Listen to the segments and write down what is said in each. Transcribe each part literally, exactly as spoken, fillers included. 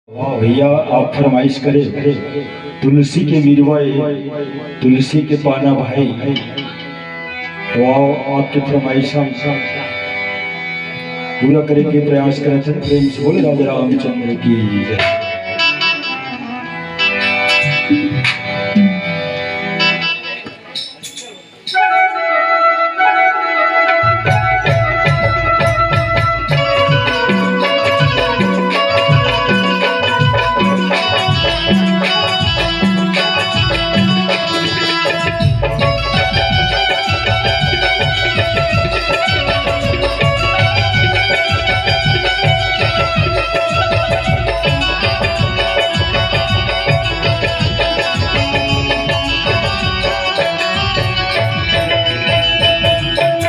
वाह भैया, आप फरमाइश करे तुलसी के बीरवा ए, तुलसी के पाना भाई। वाह, आपके फरमाइश हम पूरा करे के प्रयास करत हन। प्रेम से बोले राजा रामचंद्र की जय।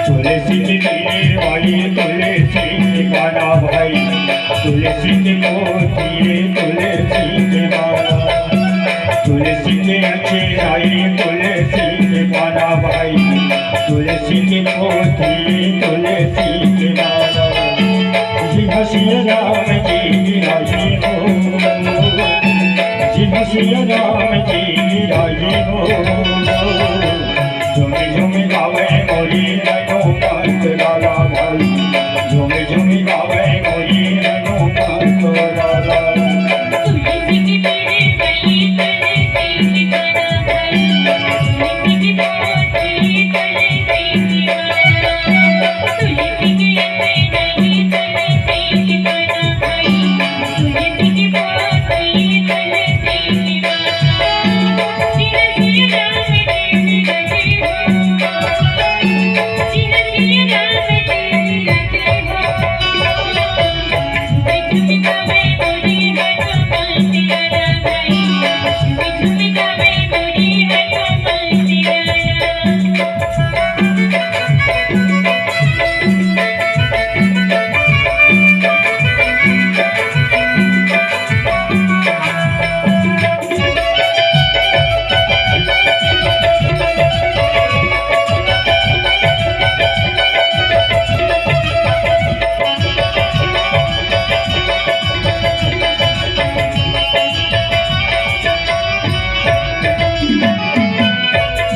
तुलसी के पीर भाई, तुलसी के पाना भाई, तुलसी के पोथी, तुलसी के माला, तुलसी के अच्छे भाई, तुलसी के पाना भाई, तुलसी के पोथी, तुलसी के माला। जी हसिया राम जी विराजे हो, जी हसिया राम जी विराजे हो। झूमी झूमी गावे मोरी हनुमंत लाला भाई, झूमी झूमी गावे मोरी हनुमंत लाला। तुलसी की पीर वाली, तुलसी की पाना भाई, तुलसी की पोथी, तुलसी की माला, तुलसी की अंगना, तुलसी की पाना भाई, तुलसी की पोथी, तुलसी की माला।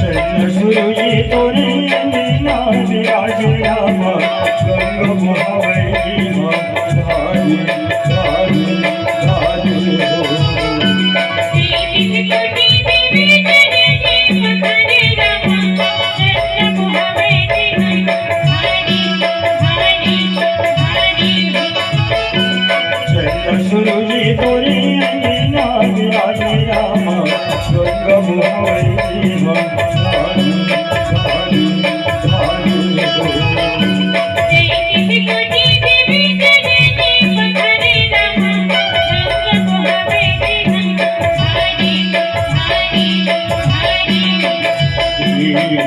चंद्र सूरज तोरे अंगना विराजे रामा, गंग बहावे जी धारी, धारी, धारी हो। चंद्र सूरज तोरे अंगना विराजे रामा, गंग बहावे जी धारी, धारी, धारी हो।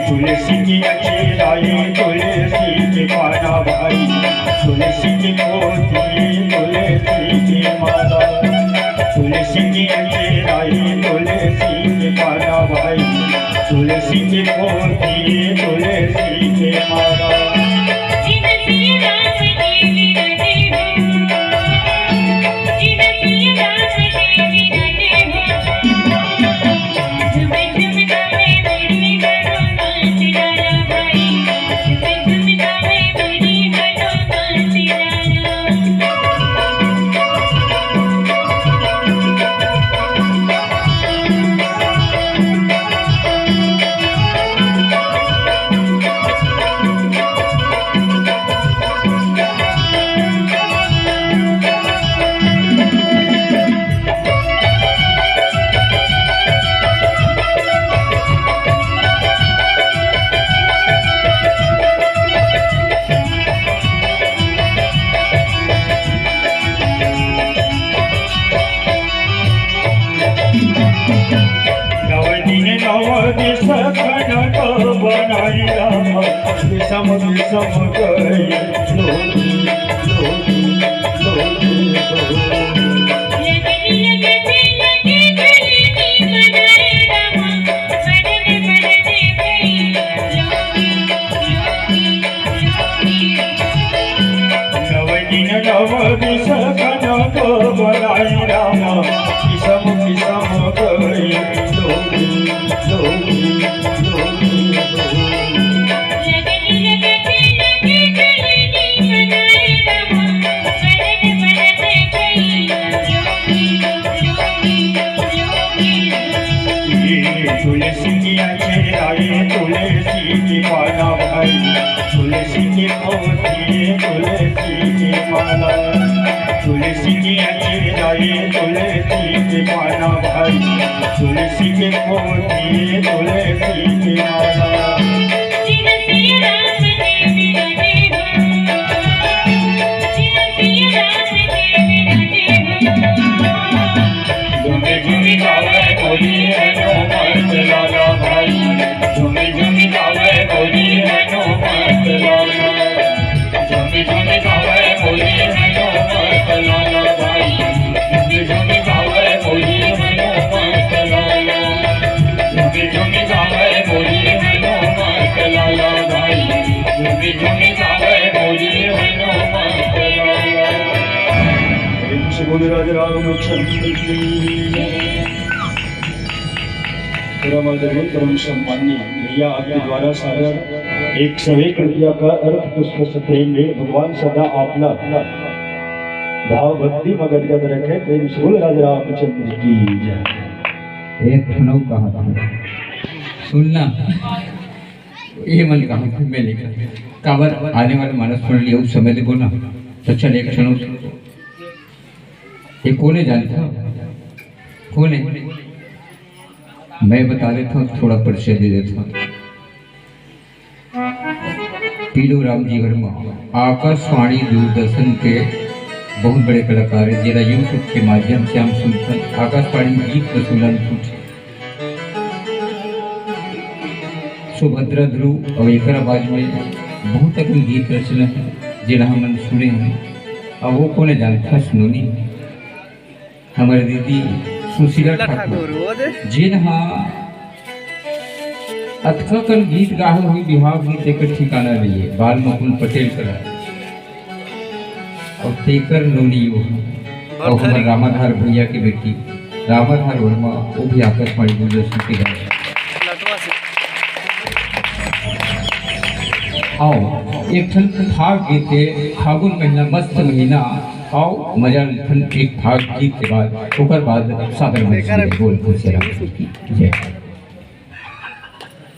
तुलसी की अच्छी राई, तुलसी के पाना भाई, तुलसी की पोथी, तुलसी के माला, तुलसी की अच्छी राई, तुलसी के पाना भाई, तुलसी की पोथी, तुलसी के माला। नव दिन नव दिस खनक बनाई राम, विषम विषम गई लोकी, लोकी, लोकी हो। नव दिन नव दिस खनक बनाई राम, किसम किसम कई लोगी, लोगी, लोगी, लोगी। ये तुलसी की अक्षरा, ये तुलसी की माला भाई, तुलसी की पोथी, ये तुलसी की माला, तुलसी की अक्षरा, ये तुलसी की माला भाई, तुलसी की पोथी, ये तुलसी की माला। झूमी झूमी गावे बोली हनुमंत लाला भाई, झूमी झूमी गावे बोली हनुमंत लाला, झूमी झूमी गावे बोली हनुमंत लाला भाई, झूमी झूमी गावे बोली हनुमंत लाला, झूमी झूमी गावे बोली हनुमंत लाला भाई, झूमी झूमी गावे बोली हनुमंत लाला। प्रेम से बोले राजा रामचंद्र की। परम आदरणीय, परम सम्माननीय भैया, आपके द्वारा सादर एक सौ एक रुपया का अर्घ पुष्प से प्रेम भेंट। भगवान सदा आपला भाव भक्ति में गदगद रखे। प्रेम से बोल राजा रामचंद्र की जय। एक ठनऊ कहा था, सुनना, ये मन कहा था, मैं लिखा। काबर आने वाले मानस मंडली उस समय देखो ना, तो चल एक ठनऊ ये कोने जानता? कोने? मैं बता देता हूँ, थोड़ा परिचय दे देता हूँ। पीलू राम जी वर्मा आकाशवाणी दूरदर्शन के बहुत बड़े कलाकार हैं, जेला YouTube के माध्यम से हम सुनथन। आकाशवाणी गीत ल सुनन कुछ सुभद्रा ध्रुव और एकर आवाज में बहुत अकन गीत रचना है, जेला हमन सुने हैं। अब वो कोने जानता, सुनो नहीं। हमर दीदी सुशीला सुशीला ठाकुर, ठाकुर, वो दे। जेन हा अतका कन गीत गाहे हुई बिहाव गीत, एकर ठिकाना नहीं है। बाल मुकुंद पटेल करा और तेकर नोनी वो। और हमर रामाधार भैया के बेटी रामाधार वर्मा, वो भी आकाशवाणी दूरदर्शन के गाए। लटवा से। आओ, एक ठन फाग गीत के, फागुन महीना, मस्त महीना। आओ, मजा ले ठन एक फाग गीत के बाद, ओकर बाद सादर मंच में बोल खुश रहा। जय।